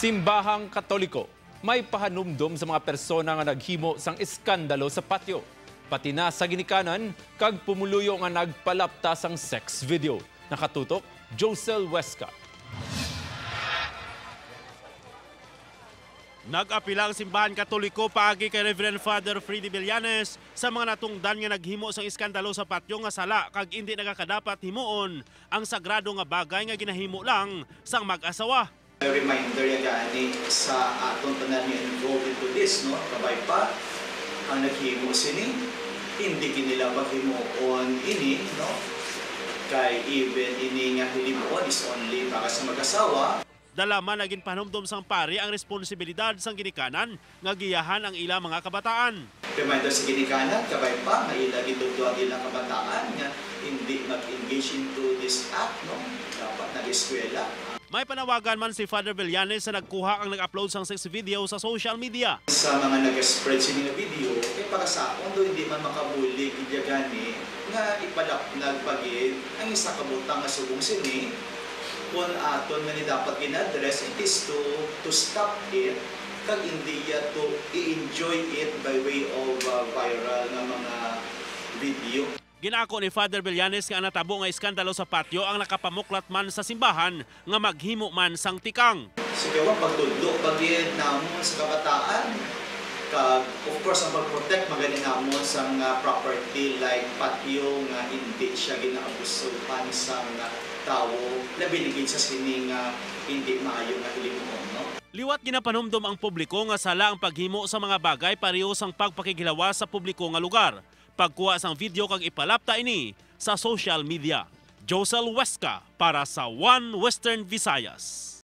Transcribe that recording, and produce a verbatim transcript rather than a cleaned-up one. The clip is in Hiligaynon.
Simbahang Katoliko may pahanumdom sa mga persona nga naghimo sang eskandalo sa patio, pati na sa ginikanan kag pumuluyo nga nagpalapta sang sex video. Nakatutok, Josel Huesca. Nag-apila ang simbahan Katoliko paagi kay Reverend Father Freddy Villanes sa mga natungdan nga naghimo sang eskandalo sa patio nga sala kag indi nagakadapat himuon ang sagrado nga bagay nga ginahimo lang sang mag-asawa. Reminder ya gani sa aton tanan nga involved into this, no? Kabay pa ang naghimo sini, hindi gid nila paghimuon ini, no? Kay even ini nga himuon is only para sa mag-asawa. Dala man nga ginpahanumdom sang pari ang responsibilidad sang ginikanan nga giyahan ang ila mga kabataan. Reminder sa ginikanan, kabay pa nga ila gitudlo ang ilang kabataan nga hindi mag-engage into this act, no? Dapat nag-eskwela. May panawagan man si Father Villanes sa nagkuha ang nag-upload sang sex video sa social media. Sa mga nag-spread sini nga video, kay para sa akon daw hindi man makabulig gid ya gani nga ipalapnag pa gid ang isa ka butang nga subong sini. Kung aton man ni dapat gina-address, it is to, to stop it, kag hindi ya to i-enjoy it by way of, uh, viral nga mga video. Ginako ni Father Villanes nga ang natabo nga eskandalo sa patio ang nakapamuklat man sa simbahan nga maghimo man sang tikang. So, kaya pagtudlo pa gid namon sa kabataan, kag of course ang pag-protect man gani namon sang, uh, property like patio nga hindi siya ginaabusuhan sang, uh, tawo, labi na gid sa sini nga hindi maayo nga himuon, no? Liwat ginapanumdom ang publiko nga sala ang paghimo sa mga bagay pareho sang pagpakighilawas sa publiko nga lugar, pagkuha sang video kag ipalapta ini sa social media. Josel Huesca para sa One Western Visayas.